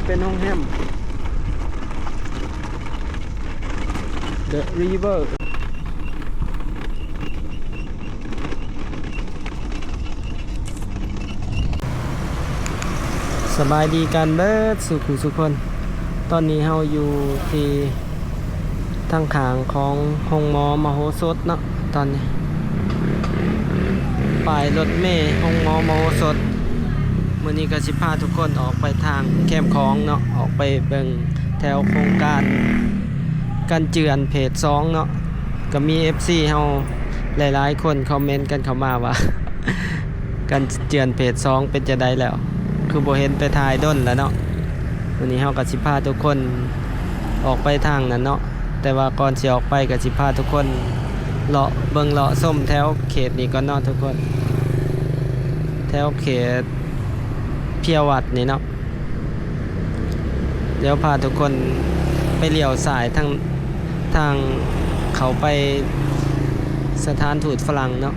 ເປັນໂຮງແຮມ The River. ສະບາຍດີກັນເບິດສູ່ຜູ້ສູ່ຄົນ. ຕອນນີ້ເຮົາຢູ່ທີ່ທາງຂ້າງຂອງໂຮງໝໍມະໂຫສົດເນາະ. ຕອນນີ້ປ້າຍລົດເມໂຮງໝໍມະໂຫສົດ. ມື້ນີ້ກໍຊິພາທຸກຄົນອອກໄປທາງແຄມຂອງເນາະ, ອອກໄປເບິ່ງແຖວໂຄງການກັນເຈື່ອນເຟສສອງເນາະ. ກໍມີເອັຟຊີເຮົາຫຼາຍໆຄົນຄອມເມັນກັນເຂົ້າມາວ່າ ກັນເຈື່ອນເຟສສອງເປັນຈັ່ງໃດແລ້ວ ຄືບໍ່ເຫັນໄປຖ່າຍດົນແລ້ວເນາະ. ມື້ນີ້ເຮົາກໍຊິພາທຸກຄົນອອກໄປທາງນັ້ນເນາະ, ແຕ່ວ່າກ່ອນຊິອອກໄປກໍຊິພາທຸກຄົນເລາະເບິ່ງເລາະຊົມແຖວເຂດນີ້ກ່ອນເນາະທຸກຄົນ, ແຖວເຂດເພຍວັດນີ້ເນາະ. ດຽວພາທຸກຄົນໄປລ້ຽວຊ້າຍທາງ ທາງເຂົ້າໄປສະຖານທູດຝຣັ່ງເນາະ.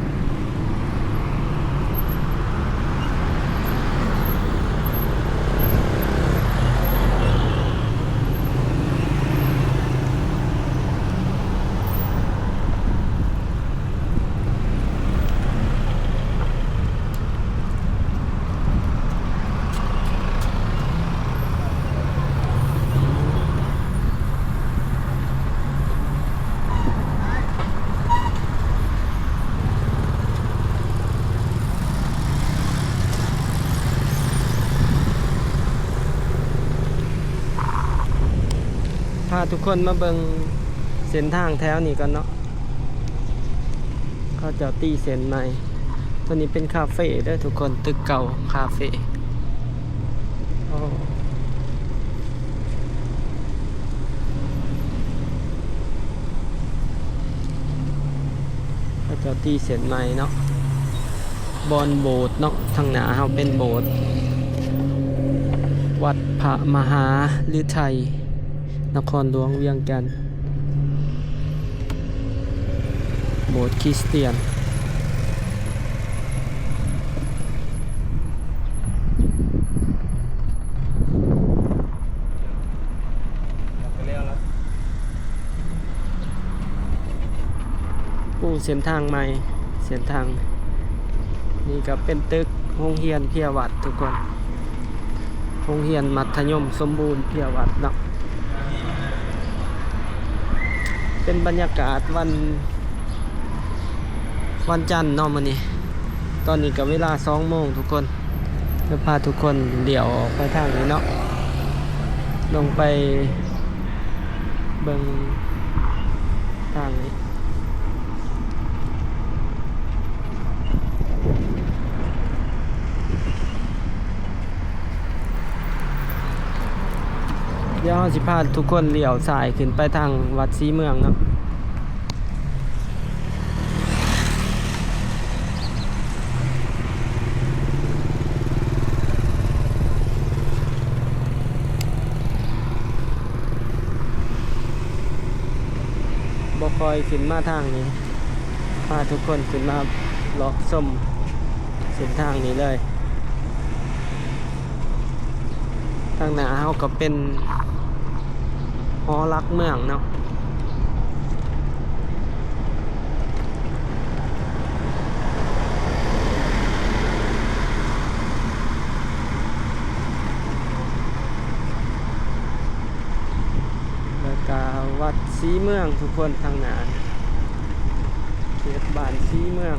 ພາທຸກຄົນມາເບິ່ງເສັ້ນທາງແຖວນີ້ກ່ອນເນາະ. ເຂົາເຈົ້າຕີເສັ້ນໃໝ່. ຕົວນີ້ເປັນຄາເຟເດີທຸກຄົນ, ຕຶກເກົ່າຄາເຟ. ໂອ້ ເຂົາເຈົ້າຕີເສັ້ນໃໝ່ເນາະ. ບ່ອນໂບດເນາະ, ທາງໜ້າເຮົາເປັນໂບດ ວັດພະມະຫາລືໄທ ນະຄອນຫຼວງວຽງຈັນ, ໂບດຄຣິສຕຽນ. ໂອ້ ເສັ້ນທາງໃໝ່, ເສັ້ນທາງນີ້ກໍເປັນຕຶກໂຮງຮຽນເພຍວັດທຸກຄົນ, ໂຮງຮຽນມັດທະຍົມສົມບູນເພຍວັດເນາະ. ເປັນບັນຍາກາດວັນ ວັນຈັນເນາະມື້ນີ້. ຕອນນີ້ກໍເວລາສອງໂມງທຸກຄົນ. ຈະພາທຸກຄົນລ້ຽວອອກໄປທາງນີ້ເນາະ, ລົງໄປເບິ່ງທາງນີ້. ດຽວເຮົາຊິພາທຸກຄົນລ້ຽວຊ້າຍຂຶ້ນໄປທາງວັດສີເມືອງເນາະ. ບໍ່ຄ່ອຍຂຶ້ນມາທາງນີ້, ພາທຸກຄົນຂຶ້ນມາເລາະຊົມເສັ້ນທາງນີ້ເລີຍ. ທາງໜ້າເຮົາກໍເປັນຫໍຫຼັກເມືອງເນາະ, ແລ້ວກະວັດສີເມືອງທຸກຄົນ. ທາງໜ້າເຂດບ້ານສີເມືອງ.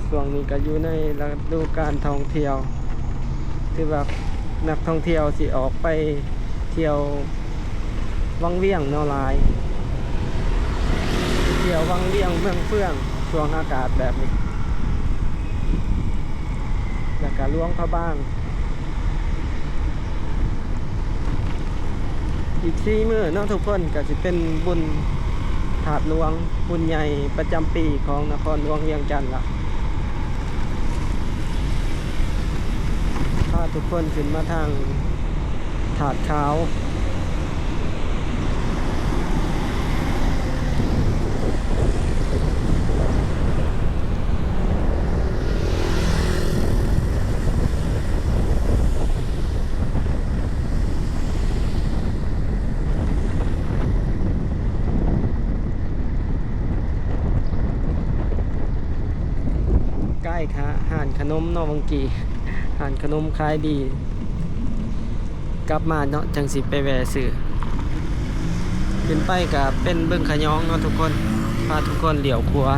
ຊ່ວງນີ້ກໍຢູ່ໃນລະດູການທ່ອງທ່ຽວ, ຖືວ່ານັກທ່ອງທ່ຽວຊິອອກໄປທ່ຽວວັງວຽງເນາະຫຼາຍ, ໄປທ່ຽວວັງວຽງເມືອງເຟືອງ ຊ່ວງອາກາດແບບນີ້, ແລ້ວກະຫຼວງພະບາງ. ອີກສີ່ມື້ເນາະທຸກຄົນ ກໍຊິເປັນບຸນທາດຫຼວງ, ບຸນໃຫຍ່ປະຈຳປີຂອງນະຄອນຫຼວງວຽງຈັນລະ. ພາທຸກຄົນຂຶ້ນມາທາງທາດຂາວ. ໄປຫາຮ້ານຂະໜົມເນາະ ວັງກີ ຮ້ານຂະໜົມຂາຍດີ ກັບມາເນາະ ຈັ່ງຊິໄປແວ່ຊື້. ຂຶ້ນໄປກະເປັນບຶງຂະຍອງເນາະທຸກຄົນ ພາທຸກຄົນລ້ຽວຂວາ.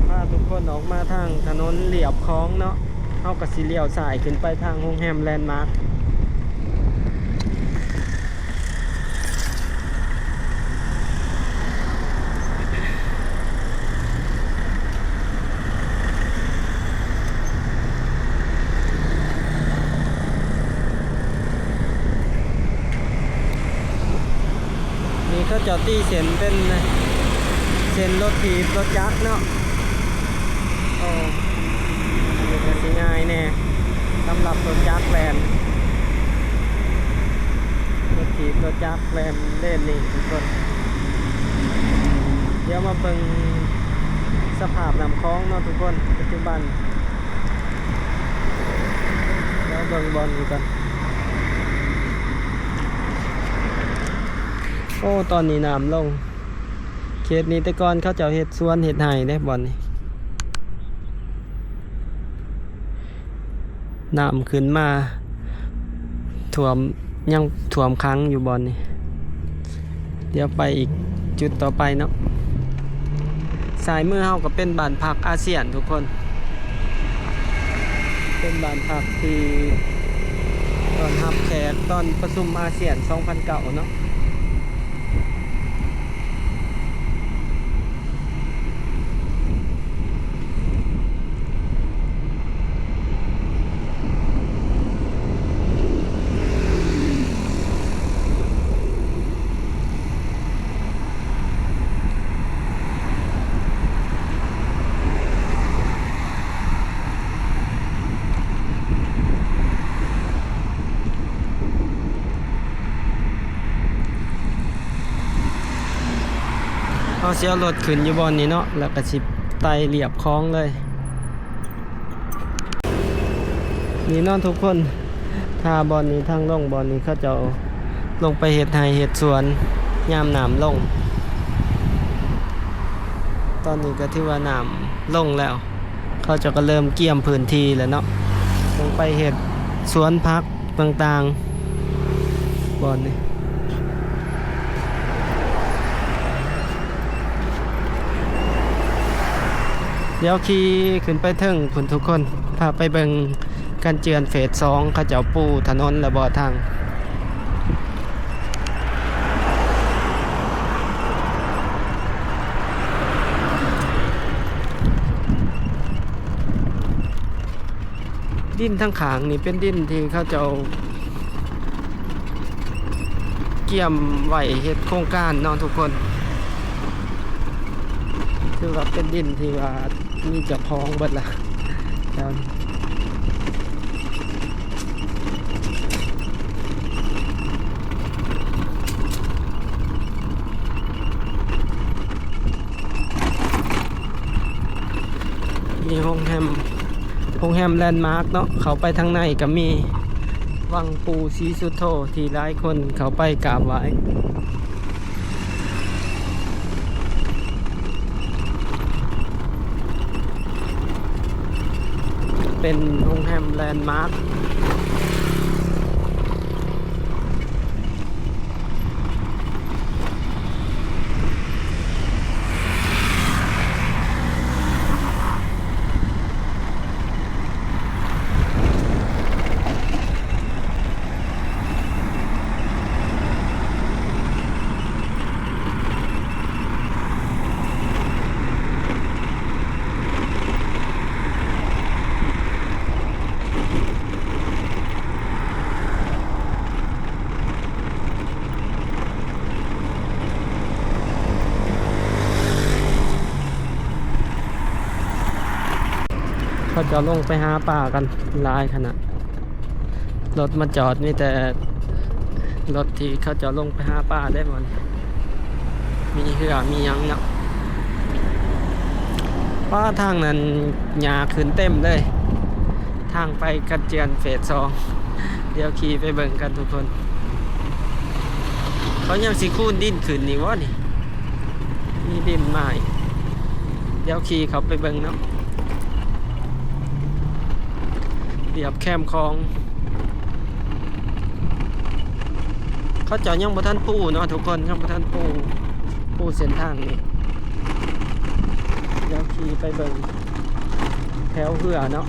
ພາທຸກຄົນອອກມາທາງຖະໜົນລຽບຂອງເນາະ ເຮົາກະຊິລ້ຽວຊ້າຍຂຶ້ນໄປທາງໂຮງແຮມແລນມາກ. ນີ້ເຂົາເຈົ້າຕີເສັ້ນເປັນເສັ້ນລົດຖີບລົດຈັກເນາະ. ໂອ້ ອັນນີ້ກະຊິງ່າຍແດ່ ສຳລັບລົດຈັກແລ່ນ ລົດຖີບລົດຈັກແລ່ນເລນນີ້ທຸກຄົນ. ດຽວມາເບິ່ງສະພາບນ້ຳຂອງເນາະທຸກຄົນ ປັດຈຸບັນ. ດຽວເບິ່ງບ່ອນນີ້ກ່ອນ. ໂອ້ ຕອນນີ້ນ້ຳລົງ. ເຂດນີ້ແຕ່ກ່ອນເຂົາເຈົ້າເຮັດສວນເຮັດໄຮ່ເດ້ບ່ອນນີ້. ນ້ຳຂຶ້ນມາຖ້ວມ ຍັງຖ້ວມຂັງຢູ່ບ່ອນນີ້. ດຽວໄປອີກຈຸດຕໍ່ໄປເນາະ. ຊ້າຍມືເຮົາກະເປັນບ້ານພັກອາຊຽນທຸກຄົນ ເປັນບ້ານພັກທີ່ຕ້ອນຮັບແຂກຕອນປະຊຸມອາຊຽນສອງພັນເກົ້າເນາະ. ເຮົາຊິເອົາລົດຂຶ້ນຢູ່ບ່ອນນີ້ເນາະ ແລ້ວກະຊິໄຕ່ລຽບຂອງເລີຍ. ນີ້ເນາະທຸກຄົນ ຖ້າບ່ອນນີ້ທາງລົງ ບ່ອນນີ້ເຂົາເຈົ້າລົງໄປເຮັດໄຮ່ເຮັດສວນຍາມນ້ຳລົງ. ຕອນນີ້ກະຖືວ່ານ້ຳລົງແລ້ວ ເຂົາເຈົ້າກະເລີ່ມກຽມພື້ນທີ່ແລ້ວເນາະ ລົງໄປເຮັດສວນຜັກຕ່າງໆ ບ່ອນນີ້. ດຽວຂີ່ຂຶ້ນໄປເທິງພຸ້ນທຸກຄົນ ພາໄປເບິ່ງກັນເຈື່ອນເຟສສອງ ເຂົາເຈົ້າປູຖະໜົນແລ້ວບໍ່ທາງ. ດິນທາງຂ້າງນີ້ເປັນດິນທີ່ເຂົາເຈົ້າກຽມໄວ້ເຮັດໂຄງການເນາະທຸກຄົນ ຖືວ່າເປັນດິນທີ່ວ່າມີເຈົ້າຂອງເບິດລະແຖວນີ້. ມີໂຮງແຮມ ໂຮງແຮມແລນມາກເນາະ ເຂົ້າໄປທາງໃນກະມີວັງປູ່ສີສຸດໂທ ທີ່ຫຼາຍຄົນເຂົ້າໄປກາບໄຫວ້. ເປັນໂຮງແຮມແລນມາກ. ເ ເຂົາເຈົ້າລົງໄປຫາປາກັນຫຼາຍຂະໜາດ. ລົດມາຈອດ ມີແຕ່ລົດທີ່ເຂົາເຈົ້າລົງໄປຫາປາເດ້ໝົດ. ມີເຮືອມີຫຍັງເນາະ. ປາ ທາງນັ້ນຫຍ້າຂຶ້ນເຕັມເລີຍ. ທາງໄປກັນເຈື່ອນເຟສສອງ ດຽວຂີ່ໄປເບິ່ງກັນທຸກຄົນ. ເຂົາຍັງຊິຄູນດິນຂຶ້ນນີ້ບໍ່ນີ້? ມີດິນມາອີກ. ດຽວຂີ່ເຂົ້າໄປເບິ່ງເນາະ. ລຽບແຄມຂອງ. ເຂົາເຈົ້າຍັງບໍ່ທັນປູເນາະທຸກຄົນ, ຍັງບໍ່ທັນປູ ປູເສັ້ນທາງນີ້. ດຽວຂີ່ໄປເບິ່ງແຖວເຮືອເນາະ.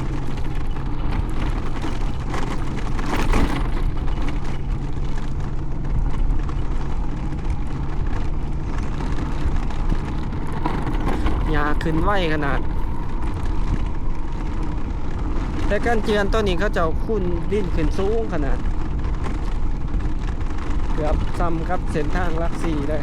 ຫຍ້າຂຶ້ນໄວຂະໜາດ. ແຕ່ກັນເຈື່ອນໂຕນີ້ເຂົາເຈົ້າຄູນດິນຂຶ້ນສູງຂະໜາດ, ເກືອບສ່ຳກັບເສັ້ນທາງຫຼັກສີ່ເລີຍ.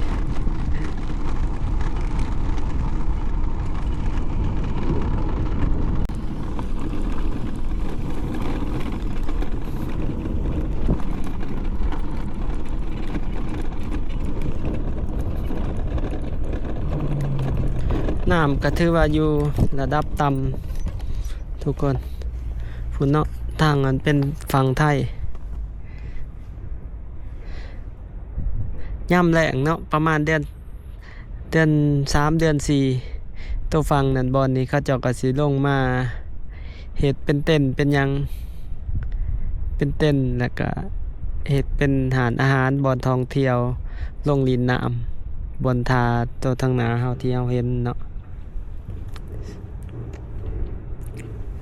ນ້ຳກໍຖືວ່າຢູ່ລະດັບຕ່ຳທຸກຄົນ. ພຸ້ນເນາະ, ທາງນັ້ນເປັນຝັ່ງໄທ. ຍາມແລ້ງເນາະ, ປະມານເດືອນ ເດືອນສາມ ເດືອນສີ່ ໂຕຝັ່ງນັ້ນ ບ່ອນນີ້ເຂົາເຈົ້າກໍຊິລົງມາເຮັດເປັນເຕັນເປັນຫຍັງ, ເປັນເຕັນ ແລ້ວກໍເຮັດເປັນຮ້ານອາຫານ, ບ່ອນທ່ອງທ່ຽວ, ລົງຫຼິ້ນນ້ຳ, ບ່ອນທ່າໂຕທາງໜ້າເຮົາທີ່ເຮົາເຫັນເນາະ.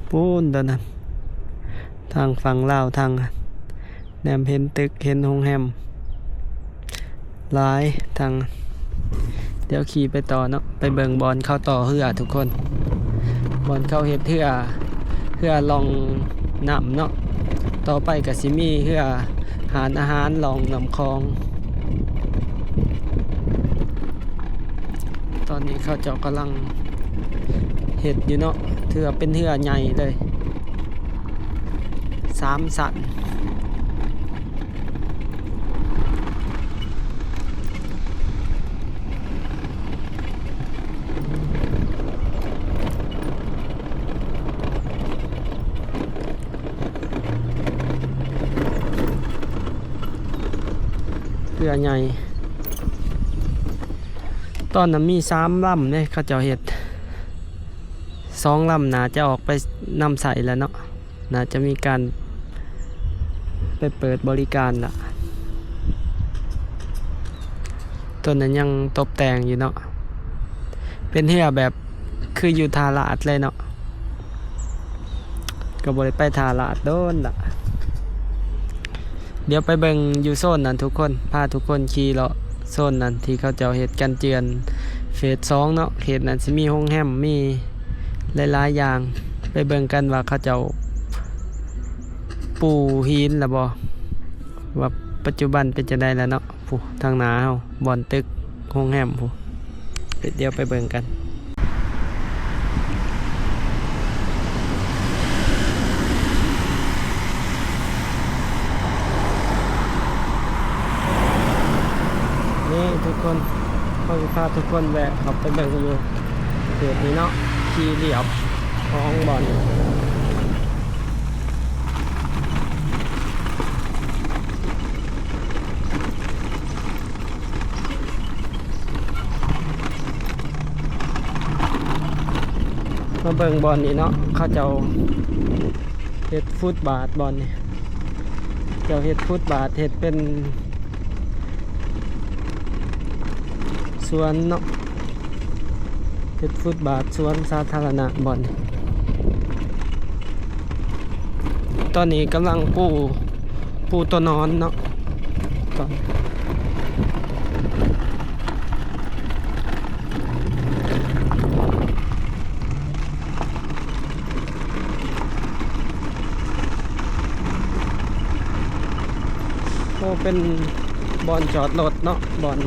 ປູ້ນ ຕອນນັ້ນ ທາງຝັ່ງລາວ ທາງ ແນມເຫັນຕຶກ ເຫັນໂຮງແຮມຫຼາຍທາງ. ດຽວຂີ່ໄປຕໍ່ເນາະ, ໄປເບິ່ງບ່ອນເຂົາຕໍ່ເຮືອທຸກຄົນ, ບ່ອນເຂົາເຮັດເຮືອ, ເຮືອລ່ອງນ້ຳເນາະ. ຕໍ່ໄປກໍຊິມີເຮືອ, ຮ້ານອາຫານລ່ອງນ້ຳຂອງ. ຕອນນີ້ເຂົາເຈົ້າກຳລັງເຮັດຢູ່ເນາະ, ຖືວ່າເປັນເຮືອໃຫຍ່ເລີຍ ສາມຊັ້ນ. ເຮືອໃຫຍ່. ຕອນນັ້ນມີສາມລຳເດ້ ເຂົາເຈົ້າເຮັດ, ສອງລຳໜ້າຈະອອກໄປນຳໃຊ້ແລ້ວເນາະ, ໜ້າຈະມີການໄປເປີດບໍລິການລະ. ໂຕນັ້ນຍັງຕົບແຕ່ງຢູ່ເນາະ, ເປັນເຮືອແບບຄືຢູ່ທ່າລາດເລີຍເນາະ. ກໍບໍ່ໄດ້ໄປທ່າລາດດົນລະ. ດຽວໄປເບິ່ງຢູ່ໂຊນນັ້ນທຸກຄົນ, ພາທຸກຄົນຂີ່ເລາະໂຊນນັ້ນທີ່ເຂົາເຈົ້າເຮັດກັນເຈື່ອນເຟສສອງເນາະ. ເຂດນັ້ນຊິມີໂຮງແຮມ, ມີຫຼາຍໆຢ່າງ. ໄປເບິ່ງກັນວ່າເຂົາເຈົ້າປູຫີນລະບໍ່, ວ່າປັດຈຸບັນເປັນຈັ່ງໃດລະເນາະ. ພຸ້ນ ທາງໜ້າເຮົາ ບ່ອນຕຶກໂຮງແຮມພຸ້ນ. ດຽວໄປເບິ່ງກັນ. ນີ້ທຸກຄົນ, ເຮົາຊິພາທຸກຄົນແວະເຂົ້າໄປເບິ່ງຢູ່ເຂດນີ້ເນາະ, ທີ່ລຽບຂອງບ່ອນ ມາເບິ່ງບ່ອນນີ້ເນາະ, ເຂົາເຈົ້າເຮັດຟຸດບາດບ່ອນນີ້, ເຈົ້າເຮັດຟຸດບາດ ເຮັດເປັນສວນເນາະ. ເຮັດຟຸດບາດສວນສາທາລະນະບ່ອນນີ້. ຕອນນີ້ກຳລັງປູ ປູໂຕນອນເນາະ. ໂອ້ ເປັນບ່ອນຈອດລົດເນາະ, ບ່ອນ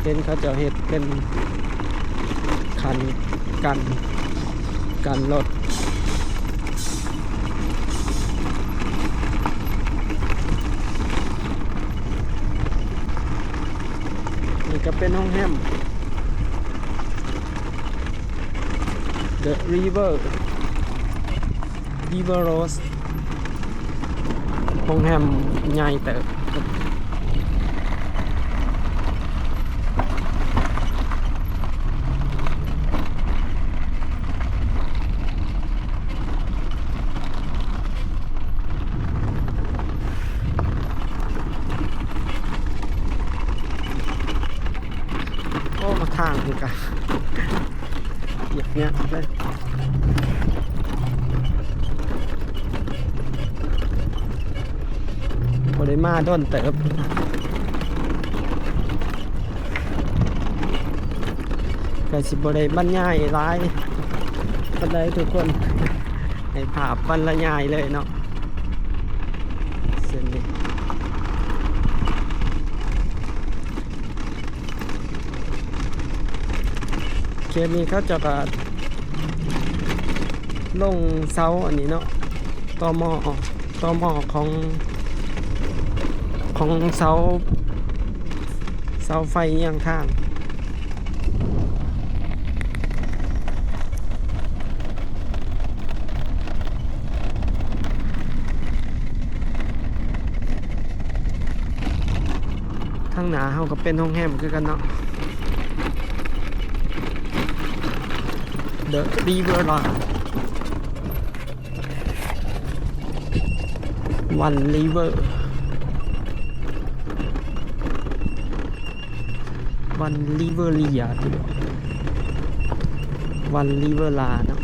ເຫັນເຂົາເຈົ້າເຮັດເປັນຄັນກັນ ກັນລົດ. ກະເປັນໂຮງແຮມ The River River Rose ໂຮງແຮມໃຫຍ່ເຕີບ. ໂອ້ ທາງນີ້ກະ ຍາກໆເລີຍ ບໍ່ໄດ້ມາດົນເຕີບ ກະຊິບໍ່ໄດ້ບັນຍາຍຫຼາຍປານໃດທຸກຄົນ ໃຫ້ພາບບັນລະຍາຍເລີຍເນາະ ເສັ້ນນີ້. ເຂດນີ້ເຂົາເຈົ້າກະລົງເສົາອັນນີ້ເນາະ ຕໍມໍ ຕໍມໍຂອງ ຂອງເສົາ ເສົາໄຟຮຽງທາງ. ທາງໜ້າເຮົາກະເປັນໂຮງແຮມຄືກັນເນາະ The River Line One River One River Ria ຕິ One River La ເນາະ.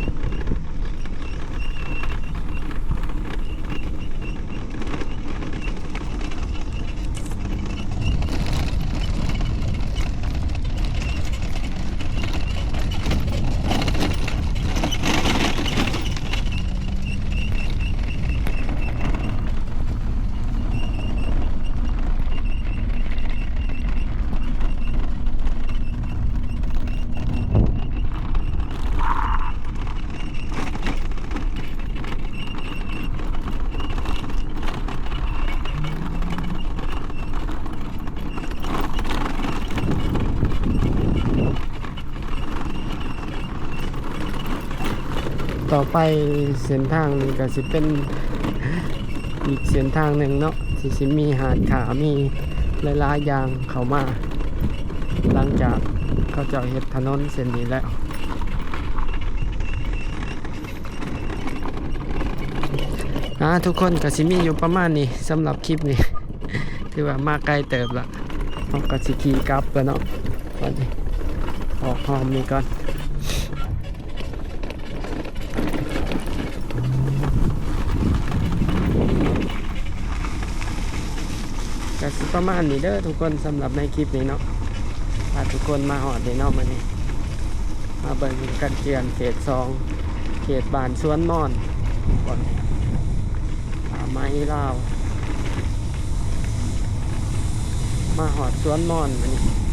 ຕໍ່ໄປເສັ້ນທາງນີ້ກະຊິເປັນອີກເສັ້ນທາງໜຶ່ງເນາະ ທີ່ຊິມີຮ້ານຄ້າ ມີຫຼາຍໆຢ່າງເຂົ້າມາ ຫຼັງຈາກເຂົາເຈົ້າເຮັດຖະໜົນເສັ້ນນີ້ແລ້ວ. ອ່າ ທຸກຄົນ ກະຊິມີຢູ່ປະມານນີ້ ສຳລັບຄລິບນີ້ ຖືວ່າມາໄກເຕີບລະ ເຮົາກະຊິຂີ່ກັບລະເນາະ ບັດນີ້ ອອກຮ່ອມນີ້ກ່ອນ. ກະຊິປະມານນີ້ເດີທຸກຄົນ ສຳລັບໃນຄລິບນີ້ເນາະ ພາທຸກຄົນມາຮອດເລີຍເນາະມື້ນີ້ ມາເບິ່ງກັນເຈື່ອນເຂດສອງ ເຂດບ້ານສວນມອນ ບ່ອນປ່າໄມ້ລາວ ມາຮອດສວນມອນມື້ນີ້.